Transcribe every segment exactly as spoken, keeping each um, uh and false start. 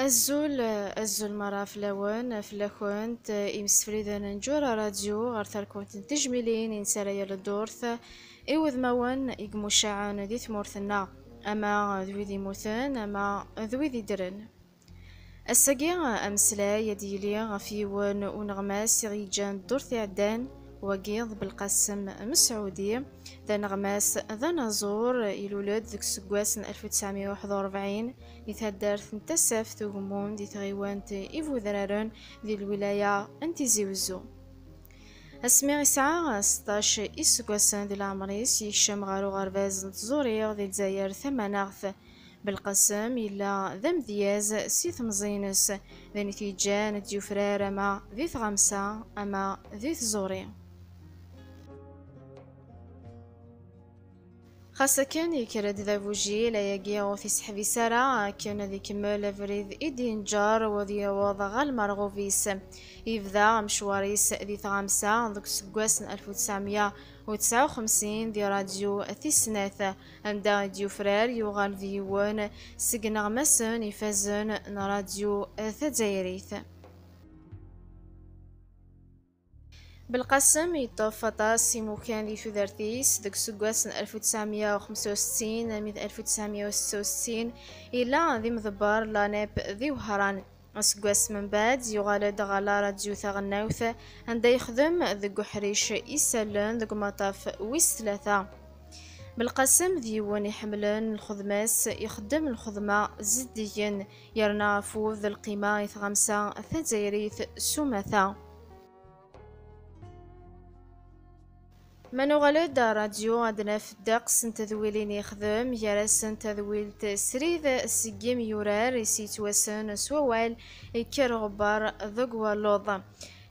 Azul, azul mara fell-awen, fell-akent, imsefliden n Jura Radio, ɣer terkunt n tejmilin i nesɛa yal ddurt, i wudmawen i imucaɛen di tmurt-nneɣ, ama d wid imuten, ama d wid iddren. Ass-agi, ameslay ad d-yili ɣef yiwen uneɣmas i ɣ-yeǧǧan ddurt iɛeddan, wagi d Belqasem Mesɛudi, d aneɣmas d anaẓur, ilul-d deg useggas n alef u tesɛemya u waḥed u rebɛin di taddart n Tasaft Ugemmun di tɣiwant Ibudraren di lwilaya n Tizi Wezzu. Asmi yesɛa seṭṭac iseggasen di leɛmer-is, yekcem ɣer uɣerbaz n tẓuri di Lezzayer Tamaneɣt. Belqasem yella d amedyaz si temẓi-ines, d ayen i t-yeǧǧan ad d-yufrar ama di tɣamsa ama di tẓuri. Xas akken yekker-d d agujil, ayagi ur t-iseḥbis ara akken ad ikemmel abrid i d-yenǧer u ad yaweḍ ɣer lmerɣub-is. Yebda amecwar-is di tɣamsa deg useggas n alef u tesɛemya u tesɛa u xemsin di radyu Tis Snat, anda i d-yufrar, yuɣal d yiwen seg ineɣmasen ifazen n radyu tazzayrit. Belqasem yeṭṭef aṭas imukan di tudert-is. Deg useggas n alef u tesɛemya u xemsa u settin armi d alef u tesɛemya u setta u settin, yella d imḍebber n l'ANEP di Wehran. Aseggas membeɛd, yuɣal-d ɣer la radyu taɣelnawt, anda yexdem deg uḥric isallen deg umaṭṭaf wis tlata. Belqasem d yiwen iḥemmlen lxedma-s, ixeddem lxedma zeddigen, yerna afud d lqima i tɣamsa tazzayrit s umata. Ma nuɣal-d ar radyu, ad naf ddeqs n tedwilin yexdem, gar-asent tadwilt srid seg yimyurar i s-yettwasen s wawal Ikker ɣebbar deg waluḍ.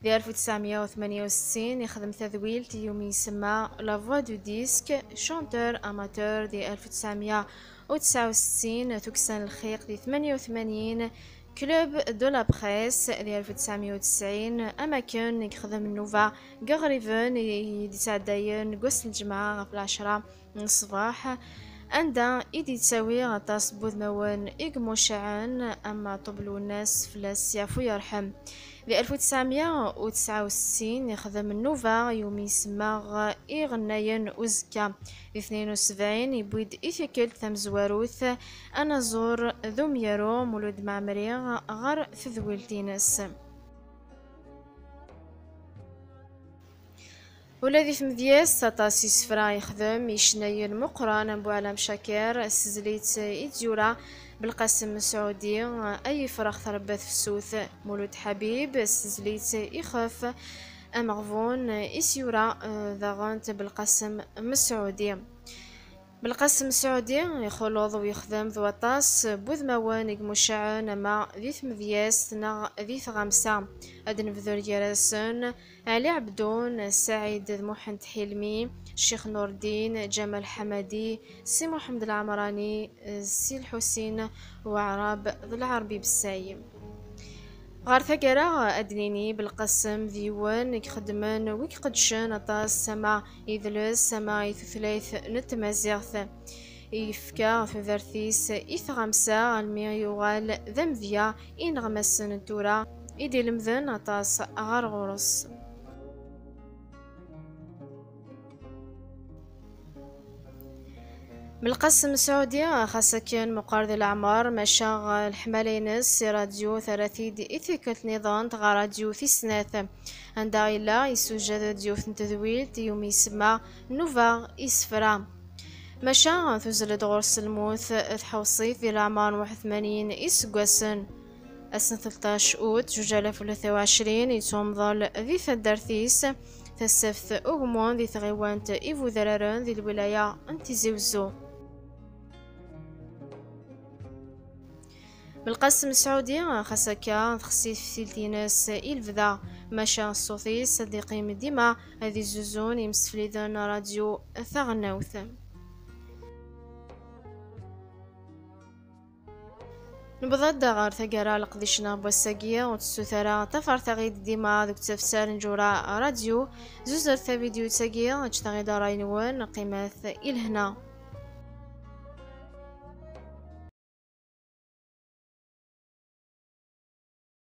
Di alef u tesɛemya u tmenya u settin, ixdem tadwilt i umi isemma La Voix du Disque, chanteur amateur. Di alef u tesɛemya u tesɛa u settin, tukksa n lxiq. Di tmenya u tmanyin, Club de la Presse. Di alef u tesɛemya u tesɛin, am akken i yexdem nnuba deg iɣriben i d-yettɛeddayen deg wass n lǧemɛa ɣef lɛecṛa n ṣṣbeḥ, anda i d-yettawi aṭas n wudmawen i imucaɛen, am Maɛṭub Lwennas, fell-as yeɛfu yerḥem. Di alef u tesɛemya u tesɛa u settin, ixdem nnuba i umi isemma Iɣennayen uzekka. Di tnin u sebɛin, yewwi-d i tikkelt tamezwarut anaẓur d umyaru Mulud Mɛemmri ɣer tedwilt-ines. Ula di tmedyazt, aṭas isefra yexdem, icennayen meqqren am Buɛlam Cakir, s tezlit i d-yura Belqasem Mesɛudi, Ay ifrax trebba tefsut, Mulud Ḥabib, s tezlit Ixef ameɣbun, i s-yura, eh, daɣen Belqasem Mesɛudi. Belqasem Mesɛudi ixulleḍ u yexdem d waṭas n wudmawen i imucaɛen, ama di tmedyazt neɣ di tɣamsa. Ad nebder gar-asen Ɛli Ɛebdun, Saɛid d Muḥend Ḥilmi, Ccix Nurdin, Ǧamal Ḥamadi, Si Muḥemmed Lɛemrani, Si Lḥusin Waɛrab d Lɛerbi Bessay. Ɣer taggara, ad d-nini Belqasem d yiwen i ixeddmen u iqeddcen aṭas ama idles ama i tutlayt n tmaziɣt. Yefka tudert-is i tɣamsa almi yuɣal d amedya i ineɣmasen n tura i d-ilemden aṭas ɣer ɣur-s. Belqasem Mesɛudi, xas akken meqqer di leɛmer, maca leḥmala-ines si radyu terra-t-id i tikkelt nniḍen ɣer radyu tis snat, anda yella yessewjad-d yiwet n tedwilt i umi isemma Nnuba isefra. Maca tuzzel-d ɣur-s lmut tḥewṣit di leɛmer n waḥed tmanyin iseggasen. Ass n tleṭṭac ut zuǧ alaf u tlata u ɛecrin, yettumḍel di taddart-is Tasaft Ugemmun di tɣiwant Ibudraren di lwilaya n Tizi Wezzu. Belqasem Mesɛudi, xas akka texsi teftilt-ines i lebda, maca ṣṣut-is ad d-iqqim dima ad izzuzun imsefliden n radyu taɣelnawt. Newweḍ-d ɣer taggara n leqdic-nneɣ n wass-agi, ur tettut ara, ṭṭafret-aɣ-id dima deg tefsar n Jura Radio, zuzret tavidyut-agi, ǧǧet-aɣ-id ṛṛay-nwen, qqimet i lehna.